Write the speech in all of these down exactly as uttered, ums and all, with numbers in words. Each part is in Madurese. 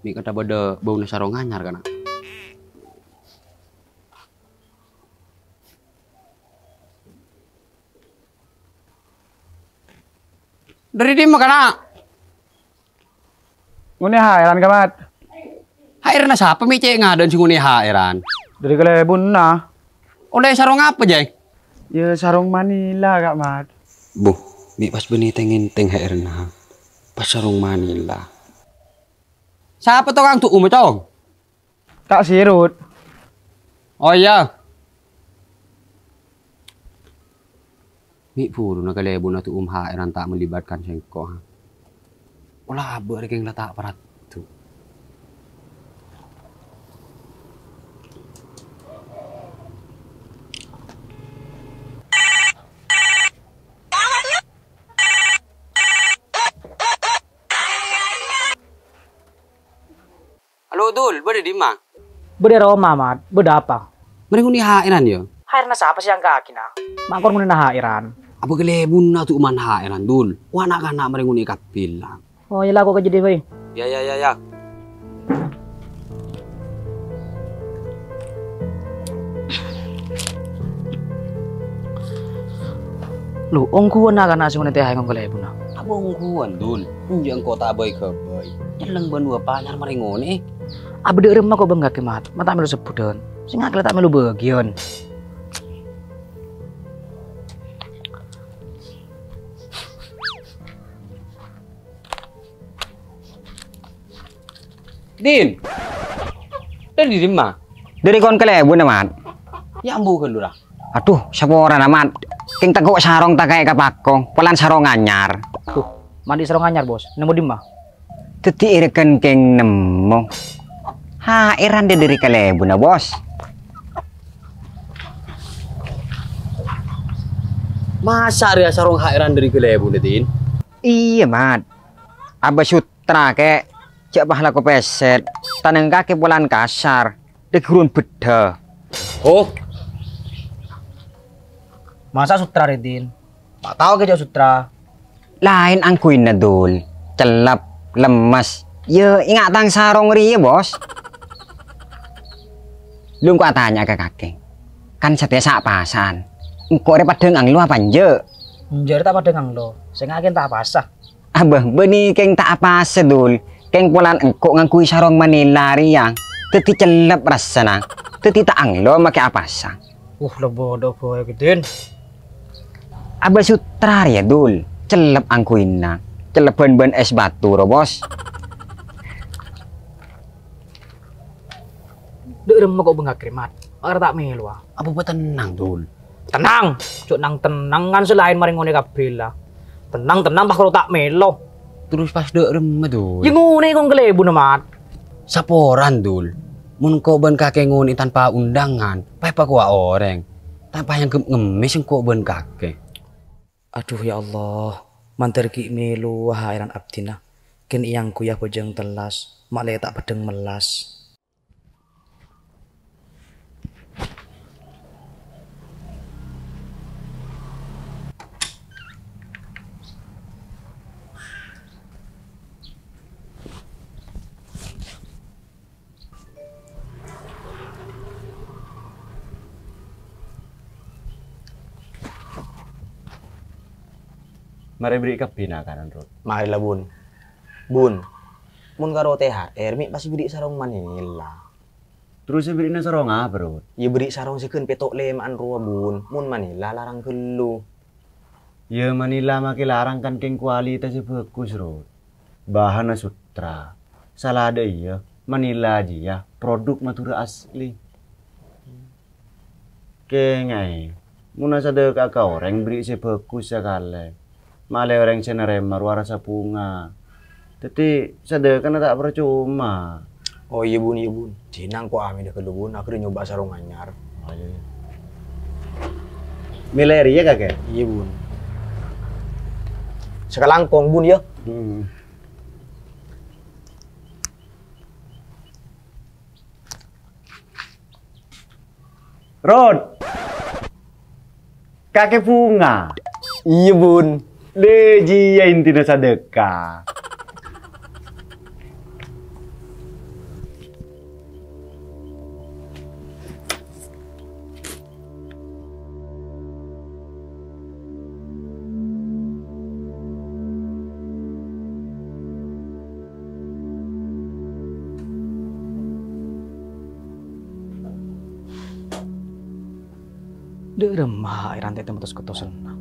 Mè' kadhâ' bâdâ bâuna sarong anyar, kana'. Dâri dimma, kana'? Ngonè' H R-an, Ka' Mat. H R-na sapa mè' cè' ngadâ'ân sè ngonè' H R-an? Dâri kalèbunna. Ollè sarong apa, Jay? Ya, sarong Manila, Ka' Mat. Buh, mè' pas bânnè tèng-ngèntèng H R-na. Pas sarong Manila. Sapa tokang du'umma, Cong? Ta' Sirut. Oh, iyâ. Mè' buruna kalèbunna du'um H R-an ta' melibatkan sèngko'. Ola abâ' rèkèng la ta' paraddu. Halo, Dul, bâdâ dimma? Bâdâ è roma, Mat. Bâdâ apa? Marè ngonè' H R-an, yâ? H R-na sapa sè angka'aghi, na? Ma' kor ngonè'na H R-an. Abâ' kalèbunna du'umman H R-an, Dul. Wa' na'-kana' marè ngonè' kabbhi la. Oh, iyâ, la, ko' kajâdiyâ bhâi. Yâ, yâ, yâ, yâ. Lo, ongghuwân na'-kana' sè ngonè' T H R ngongkol èbuna. Apa ongghuwân, Dul? Enjâ' engko' ta' bhâi-ghâbây. Nyelleng bân bapa anyar marè ngonè'. Abâ' dâ' remma ko' bengkake, Mat. Ma' ta' mèlo sebbhudhân. Sè ngakella ta' mèlo bâgiyân. Din. Dâri dimma? Dâri kon kalèbunna, Mat. Yâ ambu ghâllu, ra. Adhu, saporana, Mat. Kèng tako' sarong ta' kaè ka pako, polana sarong anyar. Duh, mandi sarong anyar, Bos. Nemmo dimma? Dhâddhi èrèken kèng nemmo. H R-an dâ-, dâri kalèbunna, Bos. Masa' rèya sarong H R-an dâri kalèbunna, Din? Iyâ, Mat. Abâ' Sutra, kè', jhâ' pas lako pèssèt, tanèngkake polana kasar, dâgghi' ghurun beddhâ. Oh. Masa' Sutra, rè, Din? Ma' tao kè jhâ' Sutra. Laèn angghuina, Dul. Cellep, lemmes. Yâ, enga' tang sarong rèya, Bos. Lu engko' atanya'a ka kakè. Kan satèya sa'-pasa'an. Engko' rè padhâ nganglo apa enjâ'? Enjâ' rè ta' padhâ nganglo. Sènga' kèng ta' apasa. Abâ, bânnè kèng ta' apasa, Dul. Kèng polana engko' ngangghuy sarong Manila rèya. Dhâddhi cellep rassana. Dhâddhi ta' anglo makè apasa. Uh, la bâdâ bhâi, Din. Abâ' Sutra rèya, Dul. Cellep angghuina. Cellep bân-bân ès batu, ro, Bos. Dâ' remma ko' bengkak, Mat. Ara ta' mèlo, ah. Apa bâ tennang, Dul? Tennang! Jhâ' nang-tennang kan sè laèn marè ngonè' kabbhi la. Tennang-tennang pas karo ta' mèlo. Terros pas dâ' remma, Dul? Yâ ngonè' kong kalèbunna, Mat. Saporana, Dul? Mon ko' bân kakè ngonè' tanpa undangan, pas èpakowa orèng. Ta' pas èangghep ngemmès engko' bân kakè. Adhu, ya Allah, mandhâr ghi' mèlo H R-an abdhina. Kèng èangghuy abhâjâng tellas, ma' lè ta' peddhâng mellas. Marè bherri' kabbhi na'-kana', Rut. Marè la, Bun. Bun, mon karo T H R, mè' pas bherri' sarong Manila. Terros sè bherri'na sarong apa, Rut? Yâ bherri' sarong sè ghân pètto' lèma'an rowa, Bun. Mon Manila larang ghâllu. Yâ Manila makè larang kan kèng kualitas sè bhâghus, Rut. Bahanna sutra. Sala dâ' iyâ, Manila jiyâ, produk Madhurâ asli. Kèng aè, monna sadhâka'a ka orèng bherri' sè bhâghus sakalè. Malè orèng sè narèma rowa rassa bhunga. Dhâddhi, sadhâkana ta' parcoma. Oh, iyâ, Bun, iyâ, Bun. Dinah engko' amènna ghâllu, Bun. Aghârâ nyoba sarong anyar. Oh, iyâ, iyâ. Mèlè rèya, kakè? Iyâ, Bun. Sakalangkong, Bun, yâ. Hmm. Rut. Kakè bhunga. Iyâ, Bun. Lè, jiyâ intina sadhâka. Dâ' remma Ha'èran ta' ètemmo tos-kettosanna.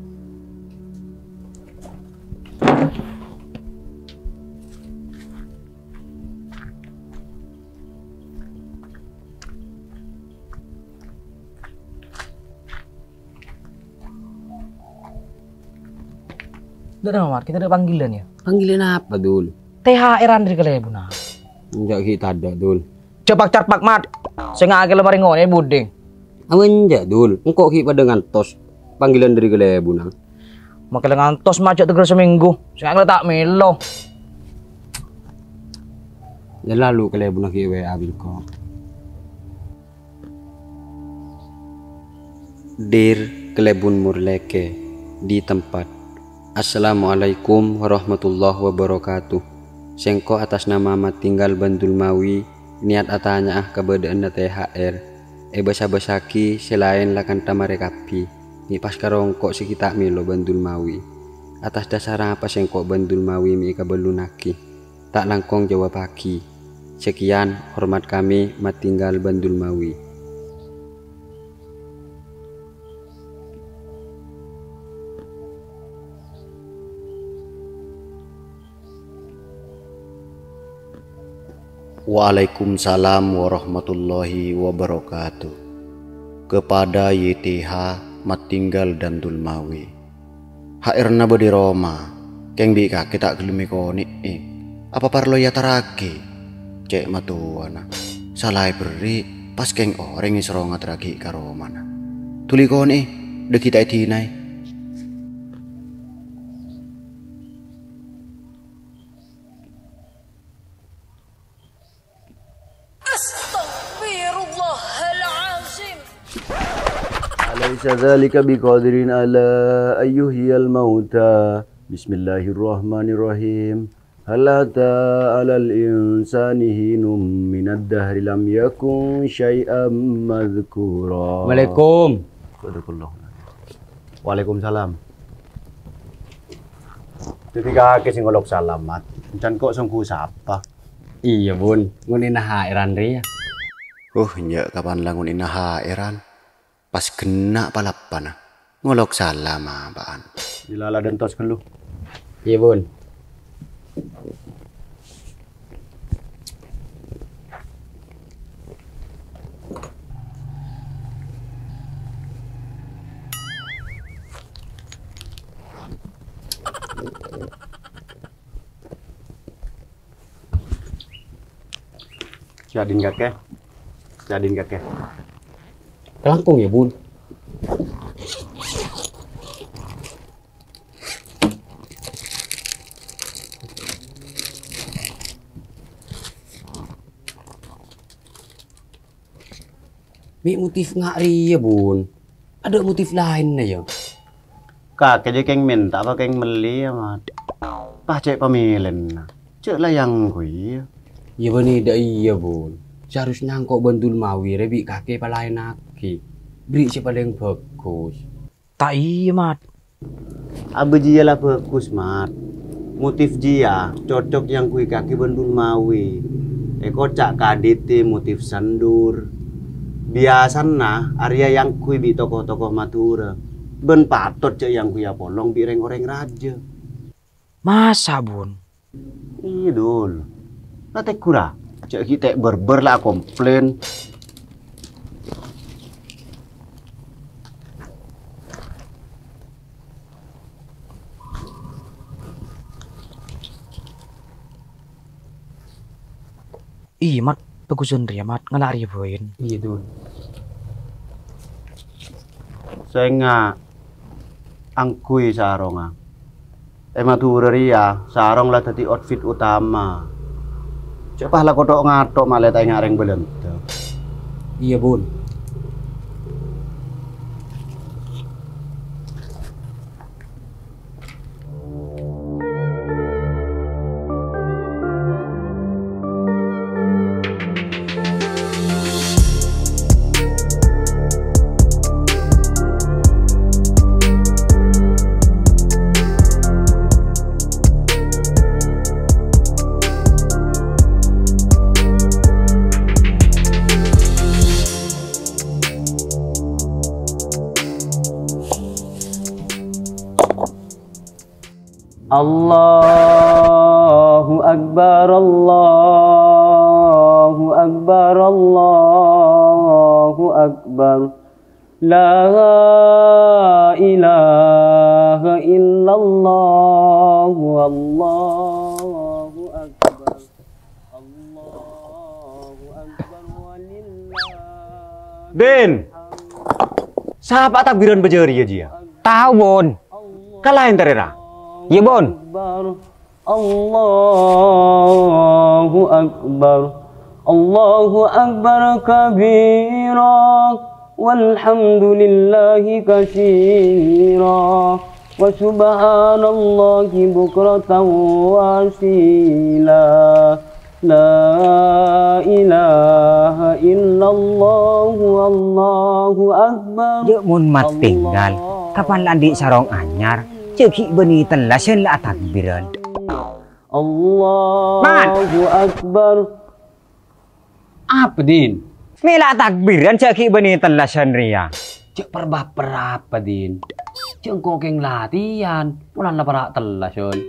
Dâ' remma, Mat, kita ada panggilan, ya? Panggilan apa, Dul? T H R-an dâri kalèbunna. Enjâ' ghi' tadâ', Dul. Jhâ' pak-carpak, Mat. Sènga' akè lemari ngonè buding. Awa enjâ', Dul. Engko' ghi' padâ ngantos panggilan dâri kalèbunna. Makè la ngantos, Mat, jhâ' teggher samènggu. Sènga' la ta' mèlo. Yâ lalu kalèbunna ghi' W A bi' engko'. Dir, kalèbun morlèkè di tempat. Assalamualaikum warahmatullahi wabarakatuh. Sèngko' atas nama Matinggal Bandul Mawi, niyat atanya'a kabâdâ'ânna T H R. Èbâsa-bâsaghi sè laèn la kantha marè kabbhi, mè' pas karo engko' sè ghi' ta' mèlo Bandul Mawi. Atas dhasar apa sèngko' Bandul Mawi mè' èkabâllunnaghi? Ta' langkong jâwâbâghi. Sekian, hormat kami, Matinggal Bandul Mawi. Waalaikumsalam warahmatullahi wabarakatuh. Kepada Y T H Matinggal Dandul Mawi. H R-na bâdâ è roma, kèng bi' kakè ta' ghellem èkonè'è. Apa parlo èatorraghi? Cè' matowana. Salaè berri', pas kèng orèng èsoro ngaterraghi ka romana. Dhuli èkonè'è, dhâggi' ta' èdinaè. Astaghfirullahalazim. Alaysa dzalika biqadirin ala ayyuhyiyal mauta. Bismillahirrahmanirrahim. Hal ata alal insani hinum minad dahri lam yakun syai'am madzkura. Assalamualaikum. Sadaqallah. Waalaikumsalam. Dhâddhi kakè sè ngolok salam, Mat. Èncan ko' songghu sapa? Iyâ, Bun. Ngonè'ana H R-an rèya. Huh, enjâ' kapan la ngonè'ana H R-an. Pas ghenna' palappana. Ngolok salam apaan? Dilala dentos ghâllu. Iyâ, Bun. Jhâ' dhin kakè. Jhâ' dhin kakè. Kalangkong yâ, Bun. Mè' motif nga' rèya, Bun. Adâ' motif laènna, yâ? Kakè jhâ' kèng mènta apa kèng mellè, yâ, Mat? Pas cè' pamèlèna. Jhâ' la èyangghuy, yâ. Yâ, bânnè dâ' iyâ, Bun. Seharusnya engko' Bandul Mawi rè bi' kakè palaènnaghi. Bherri' sè palèng bhâghus. Ta' iyâ, Mat. Abâ jiyâ la bhâghus, Mat. Motif jiyâ cocok èyangghuy kakè Bandul Mawi. Èkoca' kadhitè motif sendur. Biyasana arèya èyangghuy bi' tokoh-tokoh Madhurâ, bân patot jhâ' èyangghuy apolong bi' rèng-orèng rajâ. Masa, Bun? Iyâ, Dul. La tegghurâ, jhâ' ghi' tè'-bârbâr la akomplèn. Iyâ, Mat. Bhâghusan rèya, Mat. Ngala' rèya bhâi. Iyâ, Dul. Sènga' angghuy sarongnga. È Madhurâ rèya, sarong la dhâddhi outfit utama. Jhâ' pas la kotho'-ngatho' malè ta' ènga' rèng Bâlândhâ. Iyâ, Bun. Allahu Akbar, Allahu Akbar, Allahu Akbar. La ilaha illallah, Allahu Akbar. Allahu Akbar, walillah. Din! Sapa takbiran bâjâ rèya, jiyâ? Tao, Bun. Kalaèn tarèra. Iyâ, Bun. Allahu Akbar. Allahu Akbar kabira. Walhamdulillahi katsira. Wa subhanallahi bukratan wa asila. La ilaha illallah, Allahu Akbar. Jhâ' mon matèngghâl, kapan la andi' sarong anyar, jhâ' ghi' bânnè tellasan la atakbiran. Allahu Akbar. Apa, Din? Mè' la atakbiran jhâ' ghi' bânnè tellasan rèya. Jhâ' per-baper apa, Din? Jhâ' engko' kèng latèyan, polana para' tellasan.